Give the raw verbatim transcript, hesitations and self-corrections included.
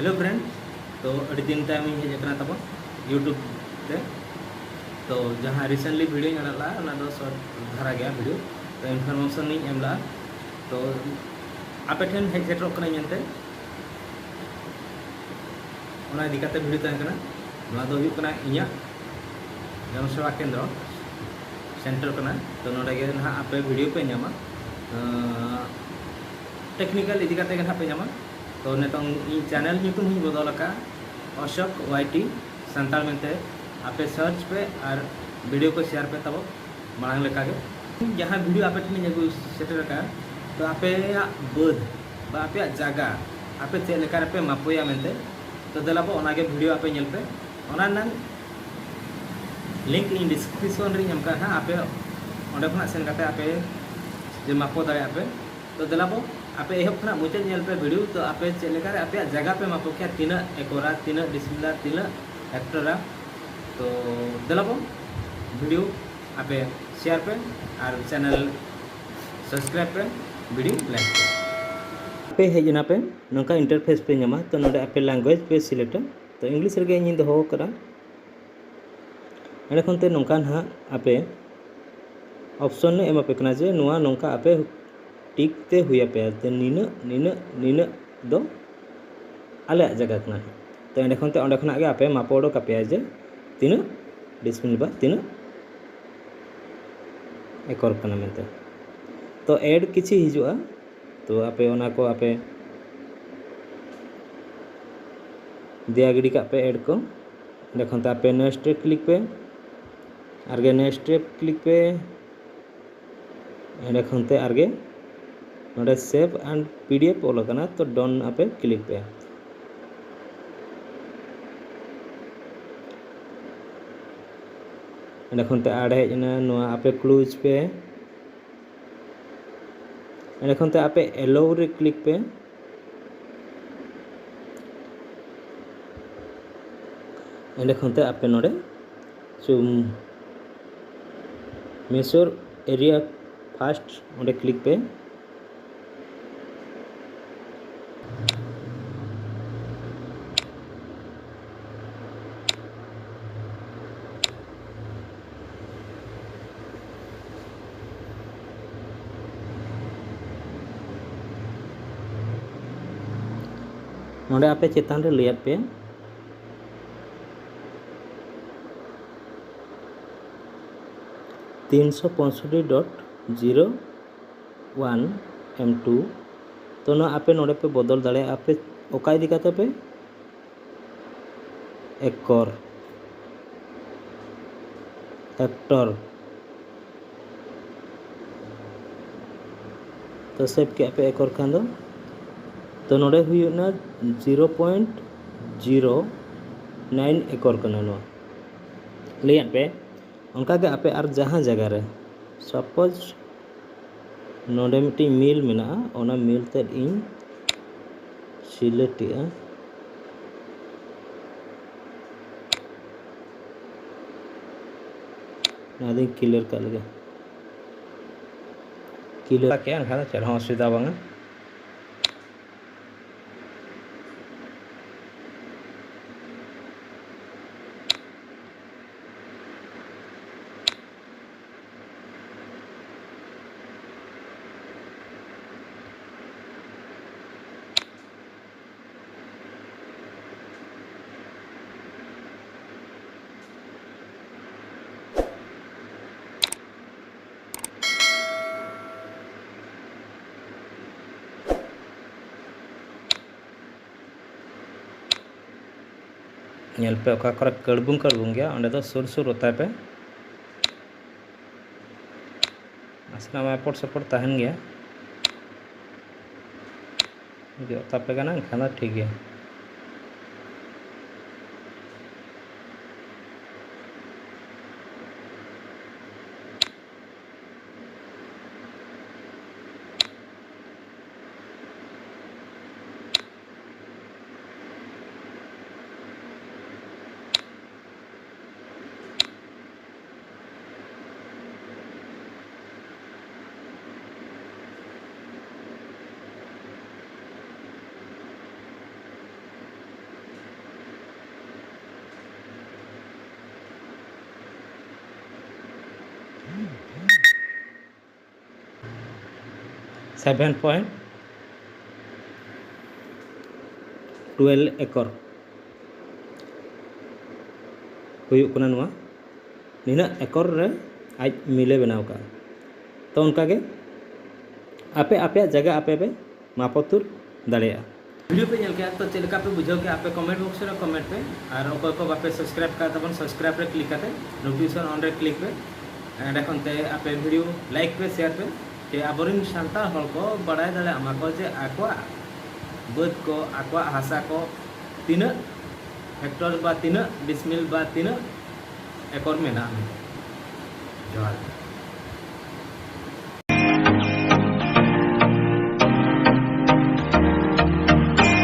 Hello friend, ᱛᱚ ᱟᱹᱰᱤ ᱫᱤᱱ ᱛᱟᱭᱚᱢ ᱤᱧ ᱦᱮᱡ ᱟᱠᱟᱱᱟ ᱛᱟᱵᱚᱱ YouTube ᱛᱮ᱾ ᱛᱚ ᱡᱟᱦᱟᱸ recently video ᱧ ᱟᱲᱟᱜ ᱞᱟᱜᱼᱟ, ᱚᱱᱟ ᱫᱚ short ᱫᱷᱟᱨᱟ ᱜᱮᱭᱟ video, ᱛᱚ information ᱤᱧ ᱮᱢ ᱞᱟᱜᱼᱟ᱾ ᱛᱚ ᱟᱯᱮ ᱴᱷᱮᱱ ᱦᱮᱡ ᱥᱮᱴᱮᱨᱚᱜ ᱠᱟᱹᱱᱟᱹᱧ ᱢᱮᱱᱛᱮ, ᱚᱱᱟ ᱤᱫᱤ ᱠᱟᱛᱮ video ᱛᱟᱦᱮᱸ ᱠᱟᱱᱟ᱾ ᱱᱚᱣᱟ ᱫᱚ ᱦᱩᱭᱩᱜ ᱠᱟᱱᱟ ᱤᱧᱟᱹᱜ ᱡᱚᱱᱚᱥᱮᱵᱟ ᱠᱮᱱᱫᱨᱚ center ᱠᱟᱱᱟ᱾ ᱛᱚ ᱱᱚᱰᱮ ᱜᱮ ᱱᱟᱦᱟᱜ ᱟᱯᱮ video ᱯᱮ ᱧᱟᱢᱟ, technical ᱤᱫᱤ ᱠᱟᱛᱮ ᱜᱮ ᱱᱟᱦᱟᱜ ᱯᱮ ᱧᱟᱢᱟ᱾ ᱛᱚ ᱱᱤᱛᱚᱝ ᱤᱧ channel ᱧᱩᱛᱩᱢ ᱦᱚᱸᱧ ᱵᱚᱫᱚᱞ ᱟᱠᱟᱫᱼᱟ, ᱚᱥᱳᱠ ᱣᱟᱭ ᱴᱤ ᱥᱟᱱᱛᱟᱲ ᱢᱮᱱᱛᱮ᱾ ᱟᱯᱮ search ᱯᱮ ᱟᱨ video ᱠᱚ share ᱯᱮ ᱛᱟᱵᱚ ᱢᱟᱲᱟᱝ ᱞᱮᱠᱟᱜᱮ᱾ ᱡᱟᱦᱟᱸ video ᱟᱯᱮ ᱴᱷᱮᱱᱤᱧ ᱟᱹᱜᱩ ᱥᱮᱴᱮᱨ ᱟᱠᱟᱫᱼᱟ, ᱛᱚ ᱟᱯᱮᱭᱟᱜ ᱵᱟᱹᱫᱽ ᱵᱟ ᱟᱯᱮᱭᱟᱜ ᱡᱟᱭᱜᱟ ᱟᱯᱮ ᱪᱮᱫ ᱞᱮᱠᱟ ᱨᱮᱯᱮ ᱢᱟᱯᱚᱭᱟ ᱢᱮᱱᱛᱮ, ᱛᱚ ᱫᱮᱞᱟ ᱵᱚ ᱚᱱᱟᱜᱮ video ᱟᱯᱮ ᱧᱮᱞ ᱯᱮ᱾ ᱚᱱᱟ ᱨᱮᱱᱟᱜ link ᱤᱧ description ᱨᱤᱧ ᱮᱢ ᱠᱟᱜᱼᱟ ᱦᱟᱸᱜ, ᱟᱯᱮ ᱚᱸᱰᱮ ᱠᱷᱚᱱᱟᱜ ᱥᱮᱱ ᱠᱟᱛᱮ ᱟᱯᱮ ᱡᱮ ᱢᱟᱯᱚ ᱫᱟᱲᱮᱭᱟᱜᱼᱟ ᱯᱮ᱾ ᱛᱚ ᱫᱮᱞᱟ ᱵᱚ ᱟᱯᱮ ᱮᱦᱚᱵ ᱠᱷᱚᱱᱟᱜ ᱢᱩᱪᱟᱹᱫ ᱧᱮᱞ ᱯᱮ video, ᱛᱚ ᱟᱯᱮ ᱪᱮᱫ ᱞᱮᱠᱟ ᱨᱮ ᱟᱯᱮᱭᱟᱜ ᱡᱟᱭᱜᱟ ᱯᱮ ᱢᱟᱯᱚ ᱠᱮᱭᱟ, ᱛᱤᱱᱟᱹᱜ ᱮᱠᱚᱨᱟ, ᱛᱤᱱᱟᱹᱜ ᱰᱤᱥᱢᱤᱞᱟ, ᱛᱤᱱᱟᱹᱜ ᱦᱮᱠᱴᱚᱨᱟ᱾ ᱛᱚ ᱫᱮᱞᱟ ᱵᱚ video ᱟᱯᱮ share ᱯᱮ ᱟᱨ channel subscribe ᱯᱮ, video like ᱯᱮ᱾ ᱟᱯᱮ ᱦᱮᱡ ᱮᱱᱟ ᱯᱮ, ᱱᱚᱝᱠᱟ interface ᱯᱮ ᱧᱟᱢᱟ᱾ ᱛᱚ ᱱᱚᱰᱮ ᱟᱯᱮ language ᱯᱮ select ᱟ᱾ ᱛᱚ English ᱨᱮᱜᱮ ᱤᱧᱤᱧ ᱫᱚᱦᱚ ᱟᱠᱟᱫᱟ᱾ ᱮᱸᱰᱮ ᱠᱷᱚᱱ ᱛᱮ ᱱᱚᱝᱠᱟ ᱱᱟᱦᱟᱜ ᱟᱯᱮ option ᱮ ᱮᱢᱟ ᱯᱮ ᱠᱟᱱᱟ ᱡᱮ ᱱᱚᱣᱟ ᱱᱚᱝᱠᱟ ᱟᱯᱮ tick ᱛᱮ ᱦᱩᱭ ᱟᱯᱮᱭᱟ, ᱡᱮ ᱱᱤᱱᱟᱹᱜ, ᱱᱤᱱᱟᱹᱜ, ᱱᱤᱱᱟᱹᱜ ᱫᱚ ᱟᱞᱮᱭᱟᱜ ᱡᱟᱭᱜᱟ ᱠᱟᱱᱟ᱾ ᱛᱚ ᱮᱸᱰᱮ ᱠᱷᱚᱱ ᱛᱮ ᱚᱸᱰᱮ ᱠᱷᱚᱱᱟᱜ ᱜᱮ ᱟᱯᱮ ᱢᱟᱯ ᱚᱰᱚᱠ ᱟᱯᱮᱭᱟ ᱡᱮ ᱛᱤᱱᱟᱹᱜ ᱰᱤᱥᱢᱤᱞ ᱵᱟ ᱛᱤᱱᱟᱹᱜ ᱮᱠᱚᱨ ᱠᱟᱱᱟ ᱢᱮᱱᱛᱮ᱾ ᱛᱚ ad ᱠᱤᱪᱷᱤ ᱦᱤᱡᱩᱜᱼᱟ, ᱛᱚ ᱟᱯᱮ ᱚᱱᱟ ᱠᱚ ᱟᱯᱮ ᱫᱮᱭᱟ ᱜᱤᱰᱤ ᱠᱟᱜ ᱯᱮ ad ᱠᱚ᱾ ᱮᱸᱰᱮ ᱠᱷᱚᱱ ᱛᱮ ᱟᱯᱮ next ᱨᱮ click ᱯᱮ, ᱟᱨᱜᱮ next ᱨᱮ click ᱯᱮ᱾ ᱮᱸᱰᱮ ᱠᱷᱚᱱ ᱛᱮ ᱟᱨᱜᱮ ᱱᱚᱰᱮ save and P D F ᱚᱞ ᱟᱠᱟᱱᱟ, ᱛᱚ done ᱟᱯᱮ click ᱯᱮ᱾ ᱮᱸᱰᱮ ᱠᱷᱚᱱ ᱛᱮ ad ᱦᱮᱡ ᱮᱱᱟ, ᱱᱚᱣᱟ ᱟᱯᱮ close ᱯᱮ᱾ ᱮᱸᱰᱮ ᱠᱷᱚᱱ ᱛᱮ ᱟᱯᱮ allow ᱨᱮ click ᱯᱮ᱾ ᱮᱸᱰᱮ ᱠᱷᱚᱱ ᱛᱮ ᱟᱯᱮ ᱱᱚᱰᱮ ᱪᱩᱢ-, measure area first ᱚᱸᱰᱮ click ᱯᱮ᱾ ᱱᱚᱰᱮ ᱟᱯᱮ ᱪᱮᱛᱟᱱ ᱨᱮ ᱞᱟᱹᱭᱟᱫ ᱯᱮᱭᱟ ᱛᱤᱱᱥᱚ ᱯᱚᱸᱭᱥᱚᱴᱴᱤ ᱰᱚᱴ ᱡᱤᱨᱳ ᱳᱣᱟᱱ ᱮᱢ ᱴᱩ᱾ ᱛᱚ ᱱᱚᱣᱟ ᱟᱯᱮ ᱱᱚᱰᱮ ᱯᱮ ᱵᱚᱫᱚᱞ ᱫᱟᱲᱮᱭᱟᱜᱼᱟ, ᱟᱯᱮ ᱚᱠᱟ ᱤᱫᱤ ᱠᱟᱛᱮ ᱯᱮ ᱮᱠᱚᱨ, ᱦᱮᱠᱴᱚᱨ᱾ ᱛᱚ ᱥᱮᱵᱷ ᱠᱮᱜᱼᱟ ᱯᱮ ᱮᱠᱚᱨ ᱠᱷᱟᱱ ᱫᱚ᱾ ᱛᱚ ᱱᱚᱰᱮ ᱦᱩᱭᱩᱜ ᱠᱟᱱᱟ ᱡᱤᱨᱳ ᱯᱚᱭᱮᱱᱴ ᱡᱤᱨᱳ ᱱᱟᱭᱤᱱ ᱮᱠᱚᱨ ᱠᱟᱱᱟ ᱱᱚᱣᱟ᱾ ᱞᱟᱹᱭᱟᱫ ᱯᱮ ᱚᱱᱠᱟᱜᱮ ᱟᱯᱮ ᱟᱨ ᱡᱟᱦᱟᱸ ᱡᱟᱭᱜᱟ ᱨᱮ, ᱥᱟᱯᱳᱡᱽ ᱱᱚᱰᱮ ᱢᱤᱫᱴᱤᱡ ᱢᱤᱞ ᱢᱮᱱᱟᱜᱼᱟ, ᱚᱱᱟ ᱢᱤᱞ ᱛᱮᱫ ᱤᱧ ᱥᱤᱞᱮᱠᱴ ᱮᱜᱼᱟ᱾ ᱱᱚᱣᱟ ᱫᱚᱧ ᱠᱞᱤᱭᱟᱨ ᱠᱟᱜ ᱞᱮᱜᱮ᱾ ᱠᱞᱤᱭᱟᱨ ᱠᱮᱜᱼᱟ, ᱮᱱᱠᱷᱟᱱ ᱫᱚ ᱪᱮᱫ ᱦᱚᱸ ᱚᱥᱩᱵᱤᱫᱷᱟ ᱵᱟᱝᱟ᱾ ᱧᱮᱞ ᱯᱮ, ᱚᱠᱟ ᱠᱚᱨᱮ ᱠᱟᱹᱲᱵᱩᱝ ᱠᱟᱹᱲᱵᱩᱝ ᱜᱮᱭᱟ, ᱚᱸᱰᱮ ᱫᱚ ᱥᱩᱨ ᱥᱩᱨ ᱚᱛᱟᱭ ᱯᱮ᱾ ᱱᱟᱥᱮᱱᱟᱜ ᱢᱟ ᱮᱯᱚᱨ ᱥᱮᱯᱚᱨ ᱛᱟᱦᱮᱱ ᱜᱮᱭᱟ, ᱡᱩᱫᱤ ᱚᱛᱟ ᱯᱮ ᱠᱟᱱᱟ, ᱮᱱᱠᱷᱟᱱ ᱫᱚ ᱴᱷᱤᱠ ᱜᱮᱭᱟ᱾ Seven point, ᱴᱩᱭᱮᱞᱵᱷ ᱮᱠᱚᱨ ᱦᱩᱭᱩᱜ ᱠᱟᱱᱟ ᱱᱚᱣᱟ᱾ ᱱᱤᱱᱟᱹᱜ ᱮᱠᱚᱨ ᱨᱮ ᱟᱡ ᱢᱤᱞᱮ ᱵᱮᱱᱟᱣ ᱠᱟᱜᱼᱟ᱾ ᱛᱚ ᱚᱱᱠᱟᱜᱮ ᱟᱯᱮ ᱟᱯᱮᱭᱟᱜ ᱡᱟᱭᱜᱟ ᱟᱯᱮ ᱯᱮ ᱢᱟᱯ ᱩᱛᱟᱹᱨ ᱫᱟᱲᱮᱭᱟᱜᱼᱟ᱾ ᱵᱷᱤᱰᱤᱭᱳ ᱯᱮ ᱧᱮᱞ ᱠᱮᱜᱼᱟ, ᱛᱚ ᱪᱮᱫ ᱞᱮᱠᱟ ᱯᱮ ᱵᱩᱡᱷᱟᱹᱣ ᱠᱮᱜᱼᱟ? ᱟᱯᱮ ᱠᱚᱢᱮᱱᱴ ᱵᱚᱠᱥ ᱨᱮ ᱠᱚᱢᱮᱱᱴ ᱯᱮ᱾ ᱟᱨ ᱚᱠᱚᱭ ᱠᱚ ᱵᱟᱯᱮ ᱥᱟᱵᱥᱠᱨᱟᱭᱤᱵ ᱠᱟᱜ ᱛᱟᱵᱚᱱ, ᱥᱟᱵᱥᱠᱨᱟᱭᱤᱵ ᱨᱮ ᱠᱞᱤᱠ ᱠᱟᱛᱮ ᱱᱳᱴᱤᱯᱷᱤᱠᱮᱥᱚᱱ ᱚᱱ ᱨᱮ ᱠᱞᱤᱠ ᱯᱮ᱾ ᱮᱸᱰᱮ ᱠᱷᱚᱱ ᱛᱮ ᱟᱯᱮ ᱵᱷᱤᱰᱤᱭᱳ ᱞᱟᱭᱤᱠ ᱯᱮ, ᱥᱮᱭᱟᱨ ᱯᱮ, ᱡᱮ ᱟᱵᱚᱨᱮᱱ ᱥᱟᱱᱛᱟᱲ ᱦᱚᱲ ᱠᱚ ᱵᱟᱲᱟᱭ ᱫᱟᱲᱮᱭᱟᱜ ᱢᱟ ᱠᱚ ᱡᱮ ᱟᱠᱚᱣᱟᱜ ᱵᱟᱹᱫᱽ ᱠᱚ, ᱟᱠᱚᱣᱟᱜ ᱦᱟᱥᱟ ᱠᱚ ᱛᱤᱱᱟᱹᱜ ᱦᱮᱠᱴᱚᱨ ᱵᱟ ᱛᱤᱱᱟᱹᱜ ᱰᱤᱥᱢᱤᱞ ᱵᱟ ᱛᱤᱱᱟᱹᱜ ᱮᱠᱚᱨ ᱢᱮᱱᱟᱜᱼᱟ ᱢᱮᱱᱛᱮ᱾ ᱡᱚᱦᱟᱨ ᱜᱮ᱾